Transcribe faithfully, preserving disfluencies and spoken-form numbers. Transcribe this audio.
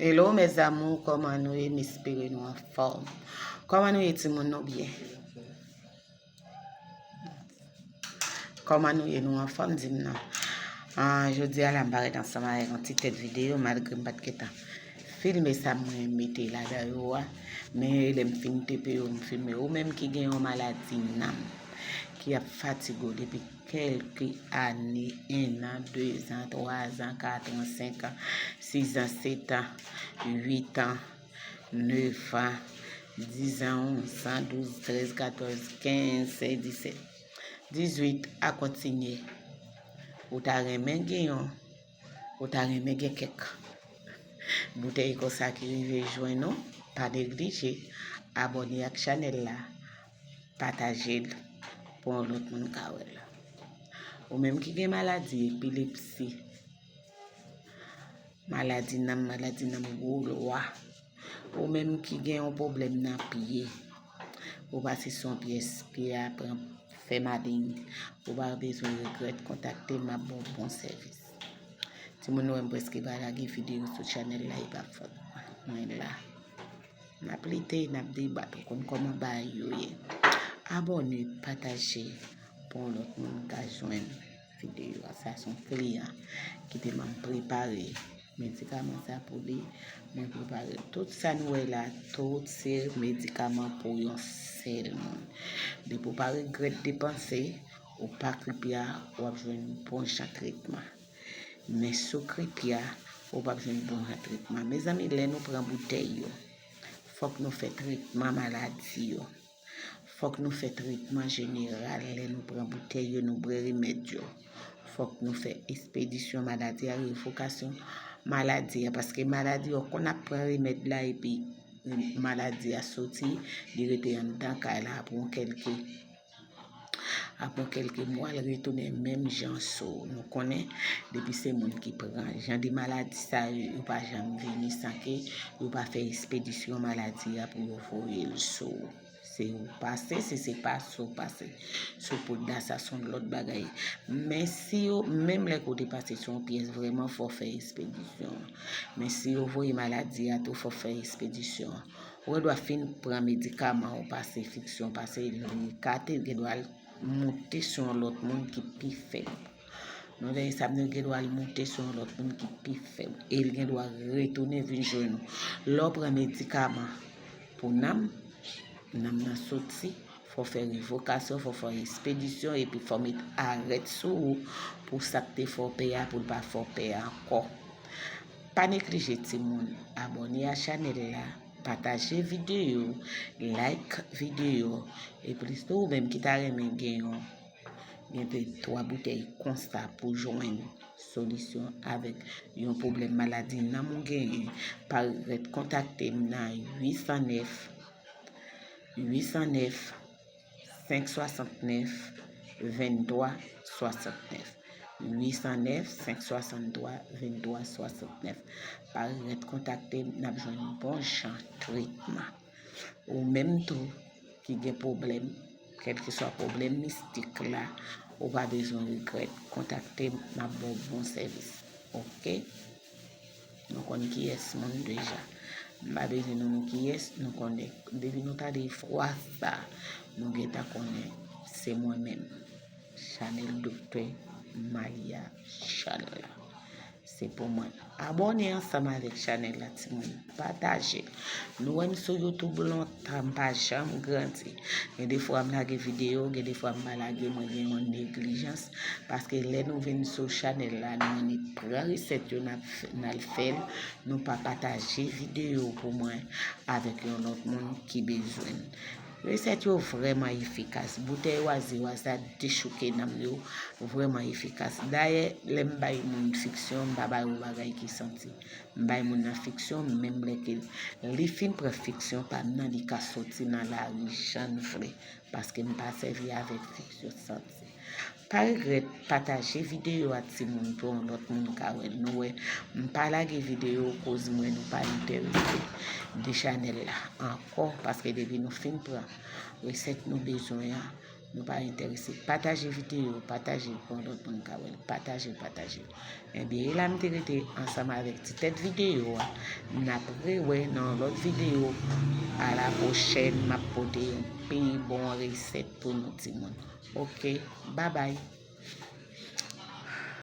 Hello mes amours, kòman nou ye? M espere nou anfòm. Kòman nou ye timoun, nou byen? Kòman nou ye, nou anfòm, di m non. Ah, jodi a la m parèt ansanm avèk yon ti tèt videyo, malgre m pa t gentan filme sa mwen mete ladan yo a. Men lè m fin tepe yo, m filme. Ou menm ki gen yon maladi nanm, ki ap fatige w depi kèlke ane, en an, dezan, twazan, katran, senkan, sizan, setan, uitan, nevan, dizan, onzan, douz, trèz, katòz, kenz, sèz, disèt, dizwit, a kontinye. Ou ta renmen gen yon, ou ta renmen gen kèk boutèy konsa ki rive jwenn ou, pa neglije abòne ak chanèl la, pataje l pou yon lòt moun ka wè l. Ou menm ki gen maladi epilepsi, maladi nanm, maladi nanm gwo lwa, ou menm ki gen yon pwoblèm nan pye, ou pase sou yon pyès, pye a pran, fè maleng, ou pa bezwen regrèt, kontakte m, m ap ba w bon sèvis. Timoun, nou wè m prèske pa lage videyo sou chanèl la, e pa fòt mwen, mwen la. N ap lite, n ap debat, ou konn kòman bagay yo ye. Abòne, pataje pou yon lòt moun ka jwenn videyo a. Sa se yon kliyan ki te ban m prepare medikaman sa pou li. Mwen prepare tout sa nou wè la, tout se medikaman pou yon sèl moun. Depi w pa regrèt depanse, ou pa kripya, w ap jwenn bon jan tretman. Men si w kripya, ou p ap jwenn bon jan tretman. Mezanmi, lè nou pran boutèy yo, fòk nou fè tretman maladi yo. Fòk nou fè tretman jeneral lè nou pran boutèy yo, nou bwè remèd yo. Fòk nou fè espedisyon maladi a, revokasyon maladi a, paske maladi yo konn ap pran remèd la epi maladi a soti, li rete anndan kay la pou yon kèlke, apre kèlke mwa, l retounen menm jan sou ou. Nou konnen, depi se moun ki pran jan de maladi sa yo, yo pa janm vini san ke yo pa fè espedisyon maladi a pou yo voye l sou ou. Se ou pase, si se pa sou ou pase sou poud la, sa se yon lòt bagay. Men si yo, menm lè ke w te pase sou yon pyès, vrèman fò w fè espedisyon an. Men si yo voye maladi a tou, fò w fè espedisyon an. Ou gen dwa fin pran medikaman ou pase fiksyon, pase li kate, gen dwa l moute sou yon lòt moun ki pi fèb. Nou tande sa m di w, gen dwa l moute sou yon lòt moun ki pi fèb. E l gen dwa retounen vin jwenn ou. Lè w pran medikaman pou nanm, nanm nan soti, fò w fè revokasyon, fò w fè espedisyon, epi fò w met arèt sou ou pou sa k te fè w pè a, pou l pa fè w pè ankò. Pa neglije timoun, abòne a chanèl la, pataje videyo, like videyo, e plis tou ou menm ki ta renmen gen yon, gen de twa boutèy konsa pou jwenn solisyon avèk yon pwoblèm maladi nanm ou genyen, pa regrèt kontakte m nan uit san nèf, uit san nèf, senk swasantnèf, venntwa swasantnèf. Uit san nèf, senk swasanntwa, venntwa swasantnèf. Pa regrèt kontakte m, n ap jwenn bon jan tretman. Ou menm tou ki gen pwoblèm, kèlkeswa pwoblèm mistik la, ou pa bezwen regrèt, kontakte m, m ap ba w bon sèvis. Oke? Nou konn kiyès moun deja. M pa bezwen nonmen kiyès, nou konnen. Depi nou tande vwa sa, nou gentan konnen se mwen menm. Chanèl Doktè Malia Charles la. Se pou mwen. Abòne ansanm avèk chanèl la, timoun. Pataje. Nou wè m sou YouTube lontan, m pa janm grandi. Gen de fwa m lage videyo, gen de fwa m pa lage, mwen gen yon neglijans. Paske lè nou vin sou chanèl la, nou annik pran resèt yo, n ap f-, n al fè l. Nou pa pataje videyo pou mwen avèk yon lòt moun ki bezwen l. Resèt yo vrèman efikas. Boutèy waze waza dechouke nanm yo vrèman efikas. Dayè, lè m bay moun fiksyon, m pa ba yo bagay ki santi. M bay moun nan fiksyon, menm lè ke li fin pran fiksyon pa m nan, li ka soti nan lari jan l vle, paske m pa sèvi avèk fiksyon santi. Pa regrèt pataje videyo a timoun pou yon lòt moun ka wè l. Nou wè, m pa lage videyo koz m wè nou pa enterese de chanèl la ankò, paske depi nou fin pran resèt nou bezwen an, Nou pa enterese. Pataje videyo, pataje pou lòt moun ka wè l. Pataje, pataje. Ebyen, e la m te rete ansanm avèk ti tèt videyo a. N ap rewè nan lòt videyo. A la pwochèn, m ap pote yon pi bon resèt pou nou timoun. Oke, babay.